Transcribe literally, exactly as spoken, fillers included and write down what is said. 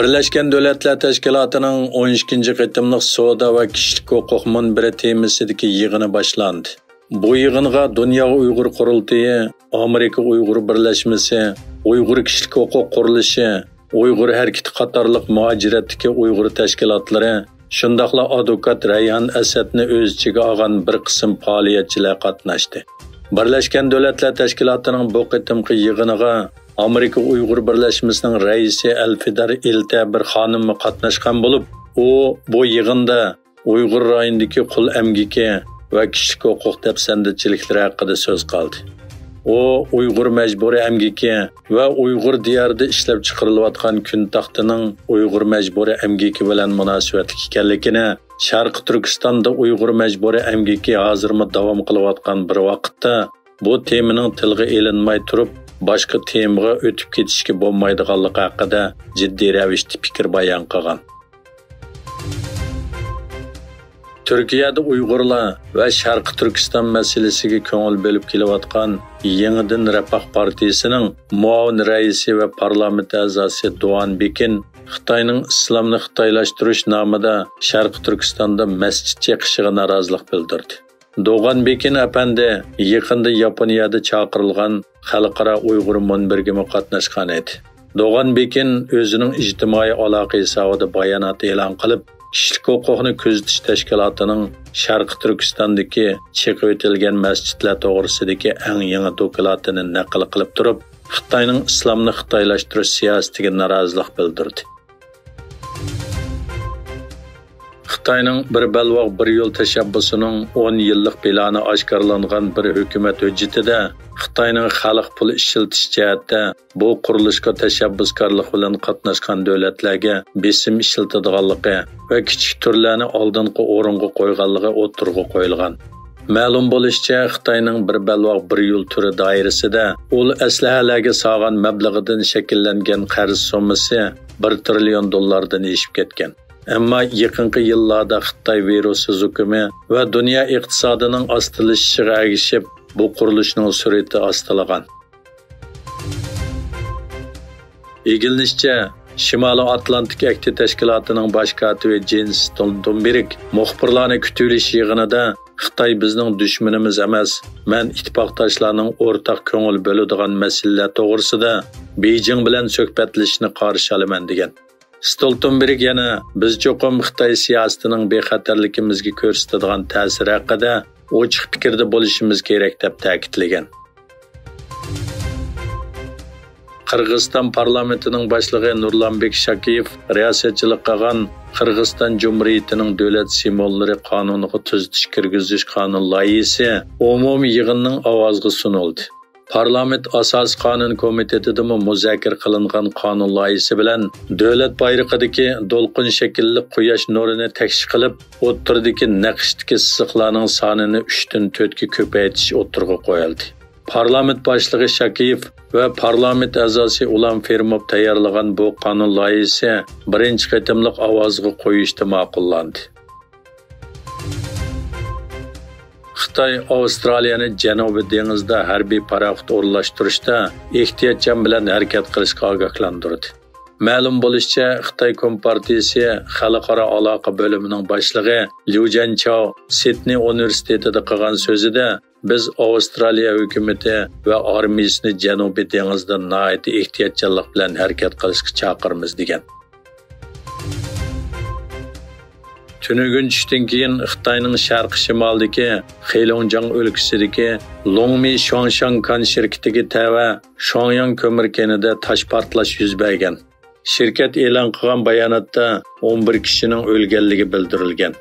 بىرلەشكەن دۆلەتلەر تەشكىلاتىنىڭ ئون ئىككىنچى قېتىملىق سودا ۋە كىشىلىك ھوقۇق مۇنبىرى تېمىسىدىكى يىغىنى باشلاندى. بۇ يىغىنغا دۇنيا ئۇيغۇر قۇرۇلتىيى، ئامېرىكا ئۇيغۇر بىرلەشمىسى، ئۇيغۇر كىشىلىك ھوقۇق قۇرۇلۇشى، ئۇيغۇر ھەرىكىتى قاتارلىق مۇھاجىرەتتىكى ئۇيغۇر تەشكىلاتلىرى، شۇنداقلا ئادۋوكات رەيھان ئەسەدنى ئۆز ئىچىگە ئالغان بىر قىسىم پائالىيەتچىلەر قاتناشتى. بىرلەشكەن دۆلەتلەر تەشكىلاتىنىڭ بۇ قېتىمقى يىغىنىغا ئامېرىكا ئۇيغۇر بىرلەشمىسىنىڭ رەئىسى ئەلفىدار ئىلتە بىر خانىممۇ قاتناشقان بولۇپ، ئۇ بۇ يىغىندا ئۇيغۇر رايونىدىكى قۇل ئەمگىكى ۋە كىشىلىك ھوقۇق دەپسەندىچىلىكلىرى ھەققىدە سۆز قىلدى. ئۇ ئۇيغۇر مەجبۇرىي ئەمگىكى ۋە ئۇيغۇر دىيارىدا ئىشلەپچىقىرىلىۋاتقان كۈن تاختىنىڭ ئۇيغۇر مەجبۇرىي ئەمگىكى بىلەن مۇناسىۋەتلىك ئىكەنلىكىنى، شەرقىي تۈركىستاندا ئۇيغۇر مەجبۇرىي ئەمگىكى ھازىرمۇ داۋام قىلىۋاتقان بىر ۋاقىتتا، بۇ تېمىنىڭ تىلغا ئېلىنماي تۇرۇپ، باشقا تېمىغا ئۆتۈپ كېتىشكە بولمايدىغانلىقى ھەققىدە جىددىي رەۋىشتە پىكىر بايان قىلغان. تۈركىيەدە ئۇيغۇرلار ۋە شەرقىي تۈركىستان مەسىلىسىگە كۆڭۈل بۆلۈپ كېلىۋاتقان يېڭىدىن رەپاھ پارتىيىسىنىڭ مۇئاۋىن رەئىسى ۋە پارلامېنت ئەزاسى دوغان بېكىن خىتاينىڭ ئىسلامنى خىتايلاشتۇرۇش نامىدا شەرقىي تۈركىستاندا مەسچىت يېقىشىغا نارازىلىق بىلدۈردى. دوغان بېكىن ئەپەندى يېقىندا ياپونىيەدە چاقىرىلغان خەلقئارا ئۇيغۇر مۇنبىرىگىمۇ قاتناشقان ئىدى. دوغان بېكىن ئۆزىنىڭ ئىجتىمائىي ئالاقە ھېسابىدا بايانات ئېلان قىلىپ، كىشىلىك ھوقۇقنى كۆزىتىش تەشكىلاتىنىڭ شەرقىي تۈركىستاندىكى چېقىۋېتىلگەن مەسچىتلەر توغرىسىدىكى ئەڭ يېڭى دوكلاتىنى نەقىل قىلىپ تۇرۇپ، خىتاينىڭ ئىسلامنى خىتايلاشتۇرۇش سىياسىتىگە نارازىلىق بىلدۈردى. خىتاينىڭ بىر بەلباغ بىر يول تەشەببۇسىنىڭ ئون يىللىق پىلانى ئاشكارىلانغان بىر ھۆكۈمەت ھۆججىتىدە خىتاينىڭ خەلق پۇلى ئىشلىتىش جەھەتتە بۇ قۇرۇلۇشقا تەشەببۇسكارلىق بىلەن قاتناشقان دۆلەتلەرگە بېسىم ئىشلىتىدىغانلىقى ۋە كىچىك تۈرلەرنى ئالدىنقى ئورۇنغا قويغانلىقى ئوتتۇرىغا قويۇلغان. مەلۇم بولۇشىچە، خىتاينىڭ بىر بەلباغ بىر يول تۈرى دائىرىسىدە ئۇل ئەسلىھەلەرگە سالغان مەبلىغىدىن شەكىللەنگەن قەرز سوممىسى بىر تىرىليون دوللاردىن ئېشىپ كەتكەن. ئەمما يېقىنقى يىللاردا خىتاي ۋىرۇسسىز ھۆكۈمى ۋە دۇنيا ئىقتىسادىنىڭ ئاستىلىشىشىغا ئەگىشىپ، بۇ قۇرۇلۇشنىڭ سۈرئىتى ئاستىلىغان. ئىگىلىنىشىچە، شىمالىي ئاتلانتىك ئەھدى تەشكىلاتىنىڭ باش كاتىپى جېنس ستولتېنبېرگ مۇخبىرلارنى كۈتۈۋېلىش يىغىنىدا، «خىتاي بىزنىڭ دۈشمىنىمىز ئەمەس، مەن ئىتتىپاقداشلارنىڭ ئورتاق كۆڭۈل بۆلىدىغان مەسىلىلەر توغرىسىدا بېيجىڭ بىلەن سۆھبەتلىشىشنى قارشى ئالىمەن» دېگەن. ستولتېنبېرگ يەنە، «بىز چوقۇم خىتاي سىياسىتىنىڭ بىخەتەرلىكىمىزگە كۆرسىتىدىغان تەسىرى ھەققىدە ئوچۇق پىكىردە بولۇشىمىز كېرەك» دەپ تەكىتلىگەن. قىرغىزىستان پارلامېنتىنىڭ باشلىقى نۇرلانبېك شاكىيېف رىياسەتچىلىك قىلغان قىرغىزىستان جۇمھۇرىيىتىنىڭ دۆلەت سىمۋوللىرى قانۇنىغا تۈزىتىش كىرگۈزۈش قانۇن لايىھىسى ئومۇمىي يىغىننىڭ ئاۋازىغا سۇنۇلدى. پارلامېنت ئاساسىي قانۇن كومىتېتىدىمۇ مۇزاكىرە قىلىنغان قانۇن لايىھىسى بىلەن دۆلەت بايرىقىدىكى دولقۇن شەكىللىك قۇياش نۇرىنى تەكشى قىلىپ، ئوتتۇرىدىكى نەقىشتىكى سىزىقلارنىڭ سانىنى ئۈچتىن تۆتكە كۆپەيتىش ئوتتۇرىغا قويۇلدى. پارلامېنت باشلىقى شاكىيېف ۋە پارلامېنت ئەزاسى ئۇلان فېرموپ تەييارلىغان بۇ قانۇن لايىھىسى بىرىنچى قېتىملىق ئاۋازغا قويۇشتا ماقۇللاندى. خىتاي ئاۋسترالىيەنى جەنۇبىي دېڭىزدا ھەربىي پاراخوت ئورۇنلاشتۇرۇشتا ئېھتىياتچان بىلەن ھەرىكەت قىلىشقا ئاگاھلاندۇردى. مەلۇم بولۇشىچە، خىتاي كومپارتىيىسى خەلقئارا ئالاقە بۆلۈمىنىڭ باشلىقى ليۇ جەنچاۋ سىدنېي ئۇنىۋېرسىتېتىدا قىلغان سۆزىدە، «بىز ئاۋسترالىيە ھۆكۈمىتى ۋە ئارمىيىسىنى جەنۇبىي دېڭىزدا ناھايىتى ئېھتىياتچانلىق بىلەن ھەرىكەت قىلىشقا چاقىرىمىز» دېگەن. تۈنۈگۈن چۈشتىن كېيىن خىتاينىڭ شەرقىي شىمالىدىكى خېلۇڭجاڭ ئۆلكىسىدىكى لۇڭمى شۇاڭشاڭ كان شىركىتىگە تەۋە شۇاڭياڭ كۆمۈر كېنىدە تاش پارتلاش يۈز بەرگەن. شىركەت ئېلان قىلغان باياناتتا ئون بىر كىشىنىڭ ئۆلگەنلىكى بىلدۈرۈلگەن.